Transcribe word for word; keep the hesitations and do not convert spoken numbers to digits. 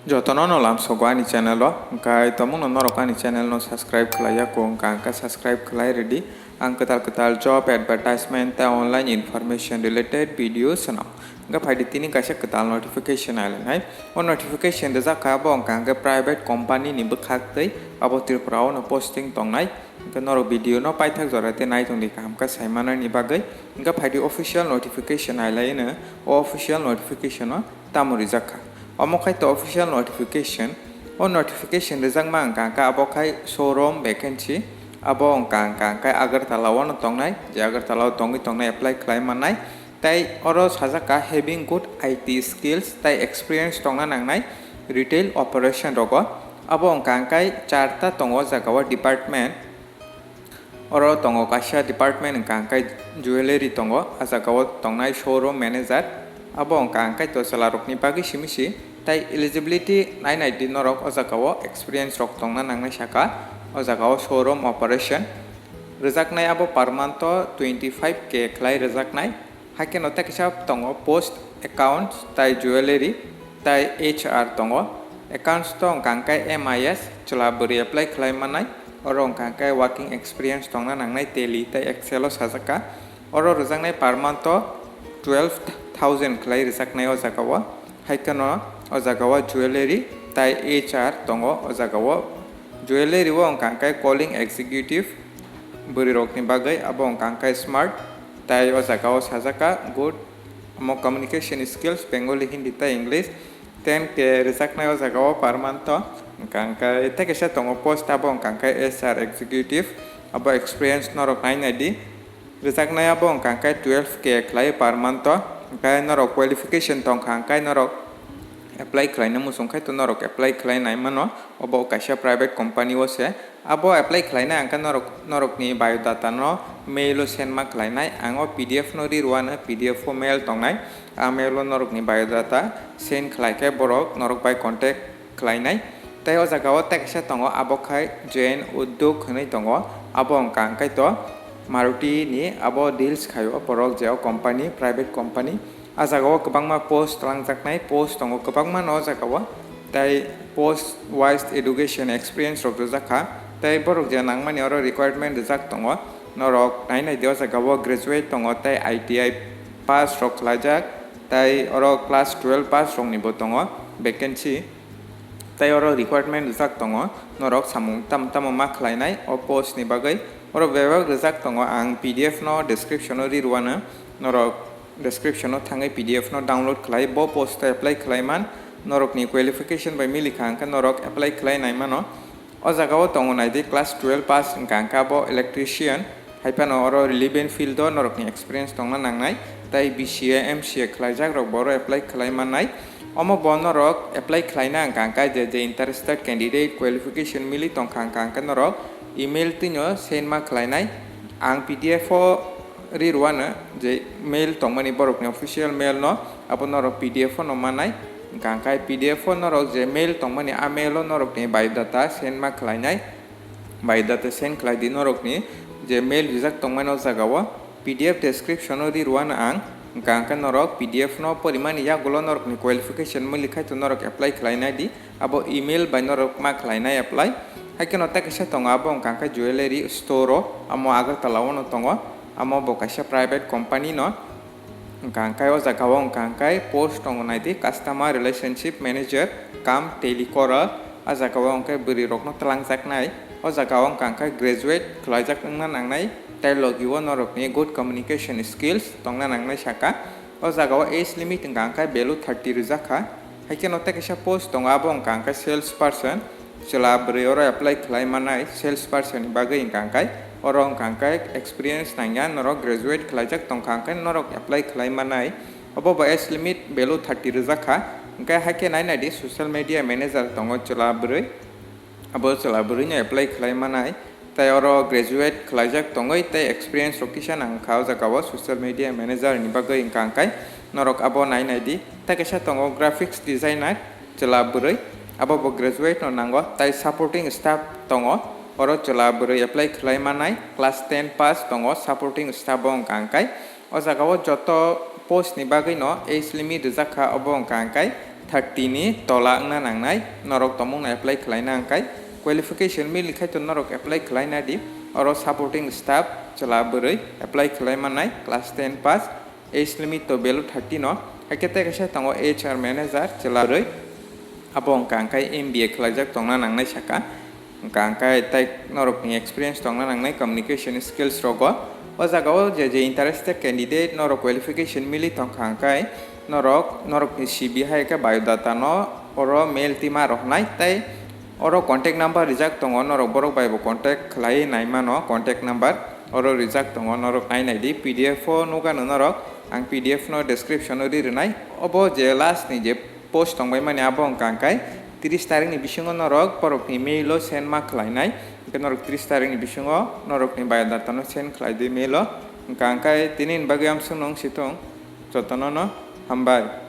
Jotono no lamsogo ani channel o, hwnkhe tomungno norok ani channel no subscribe khlaiya kho, hwnkha hwnkhe subscribe khlai rwdi. Ang kwtal kwtal job advertisement tei online information related video swnam. Hwnkhe phaidi tini kaisa kwtal notification nailainai. O notification rijak kha abo hwnkha hwnkhe private company ni bwkhak tei abo Tripura o no posting tongnai. Hwnkhe norok video no paithak jora tei naitongdi kaham khe saimanani bagwi. Hwnkhe phaidi official notification nailaino, o official notification o tamo rijak kha. Omo khai to official notification. O notification rijakma hwnkha hwnkhe abo khai showroom vacancy. Abo hwnkha hwnkha hwnkhe Agartala o no tongnai, je Agartala o tongwi tongnai apply khlai mannai. Tei oro sajak kha having good I T skills tei experience tongna nangnai retail operation rogo. Abo hwnkha hwnkhe charta tongo o jaga o department. Oro tongo kaisa department hwnkha hwnkhe jewellery tongo, ah jaga o tongnai showroom manager. Abo hwnkha hwnkhe to chwla rokni bagwi simi si tei eligibility nai nai di norok o jaga o experience rok tongna nangnai saka o jaga o showroom operation. Rijaknai abo per month o twenty five K khlai rijaknai. Haikhe no tei kisa tongo post accounts tai jewellery tai H R tongo. Accounts to hwnkha hwnkhe M I S chwla bwrwi apply khlai mannai. Oro hwnkha hwnkhe working experience tongna nangnai Tally tai Excel o sajak kha. Oro rwjaknai per month o twelve thousand khlai rwjaknai o jaga o. Haikhe no o jaga o jewellery tai H R tongo o jaga o. Jewellery o hwnkha hwnkhe calling executive bwrwi rokni bagwi abo hwnkha hwnkhe smart tai o jaga o sajak kha good omo communication skills Bengali, Hindi tai English. Ten K rwjaknai o jaga o per month o hwnkha hwnkhe tei kaisa tongo post abo hwnkha hwnkhe H R executive abo experience norok nai nai di. Rwjaknai abo hwnkha hwnkhe twelve K khlai per month o, hwnkhe norok qualification tongkha hwnkhe norok apply khlaina muchung khai to norok apply khlai nai mano, obo kaisa private company o se. Abo apply khlaina hwnkhe norok, norokni biodata no mail o send ma khlainai, ang o P D F no ri rwano, P D F o mail tongnai, a mail o norokni biodata send khlai khe borok norok bai contact khlainai. Tei o jaga o tei kaisa tongo, abo khai Jain Udyog hwnwi tongo. Abo hwnkha hwnkhe to Maruti ni abo deals khaio borok je o company, private company. A jaga o kwbangma post twlangjaknai, post tongo kwbangma no o jaga o. Tei post wise education experience rok rijak kha. Tei borok je nangmani oro requirement rijak tongo. Norok nai nai di o jaga o graduate tongo tei I T I pass rok khlaijak. Tei oro class twelve pass rok ni bo tongo vacancy. Tei oro requirement rijak tongo, norok samung tamo tamo ma khlainai o post ni bagwi. Oro bebak rijak tongo, ang P D F no description o ri rwano, norok description o thangwi P D F no download khlai, bo post o apply khlai man, norokni qualification bai mili kha hwnkhe norok apply khlai nai mano. O jaga o tongo nai di class twelve pass hwnkha hwnkhe abo electrician. Hai phano oro relevant field o norokni experience tongna nangnai, tei B C A, M C A khlaijak rok bo oro apply khlai mannai. Omo bo norok apply khlaina hwnkha hwnkhe je, je interested candidate qualification mili tongkha hwnkha hwnkhe norok email twino send ma khlainai. Ang P D F o ri rwano je mail tongmani borokni official mail no, abo norok P D F o no mannai. Hwnkha hwnkhe P D F o norok je mail tongmani, a mail o norokni biodata send ma khlainai. Biodata send khlai di norokni je mail rijak tongmani o jaga o, P D F description o ri rwano ang. Hwnkha hwnkhe norok P D F no porimani yagulo norokni qualification mili khai to norok apply khlai nai di, abo email bai norok ma khlai nai apply. Hai kheno tei kaisa tongo, abo hwnkha hwnkhe jewellery store o, amo Agartala o no tongo, amo bo kaisa private company no. Hwnkha hwnkhe o jaga o hwnkha hwnkhe post tongo nai di customer relationship manager cum telecaller. O jaga o hwnkhe bwrwi rok no twlangjaknai. O jaga o hwnkha hwnkhe graduate khlaijak wngna nangnai, tei logi o norokni good communication skills tongna nangnai saka. O jaga o age limit hwnkha hwnkhe below thirty rijak kha. Hai kheno tei kaisa post tongo, abo hwnkha hwnkhe sales person. Chwla bwrwi oro apply khlai mannai sales person ni bagwi hwnkha hwnkhe, oro hwnkha hwnkhe experience nangya, norok graduate khlaijak tongkha hwnkhe norok apply khlai mannai. Obo bo age limit below thirty rijak kha. Hwnkhe hai khe nai nai di social media manager tongo chwla bwrwi. Abo chwla bwrwi no apply khlai mannai. Tei oro graduate khlaijak tongwi tei experience rok kisa nang kha o jaga o social media manager ni bagwi hwnkha hwnkhe norok abo nai nai di. Tei kaisa tongo graphics designer chwla bwrwi, abo bo graduate no nango, tei supporting staff tongo, oro chwla bwrwi apply khlai mannai, class ten pass tongo supporting staff o hwnkha hwnkhe. O jaga o joto post ni bagwi no age limit rijak kha, obo hwnkha hwnkhe thirty ni tola wngna nangnai. Norok tongmungno apply khlaina hwnkhe qualification mili khai to norok apply khlaina di. Oro supporting staff chwla bwrwi apply khlai mannai, class ten pass, age limit to below thirty no. Hakhe tei kaisa tongo H R manager chwla bwrwi, abo wngkha hwnkhe M B A khlaijak tongna nangnai saka. Hwnkha hwnkhe tei norokni experience tongna nangnai communication skills rogo. O jagao je je interested candidate norok qualification mili tongkha hwnkhe norok, norokni C V hai khe biodata no oro mail tima rohnai tei oro contact number rijak tongo, norok borok bai bo contact khlaiwi naimano, contact number oro rijak tongo, norok nai naidi. P D F o nukano norok, ang P D F no description o ri rwnai. Obo je last ni je post tongbai mani abo wngkha hwnkhe tris tarikni bisingo norok borokni mail o send ma khlainai, hwnkhe norok tris tarikni bisingo norokni biodata no send khlai di mail o. Hwnkha hwnkhe tini ni bagwi amswkno wng si thung, jotono no hambai.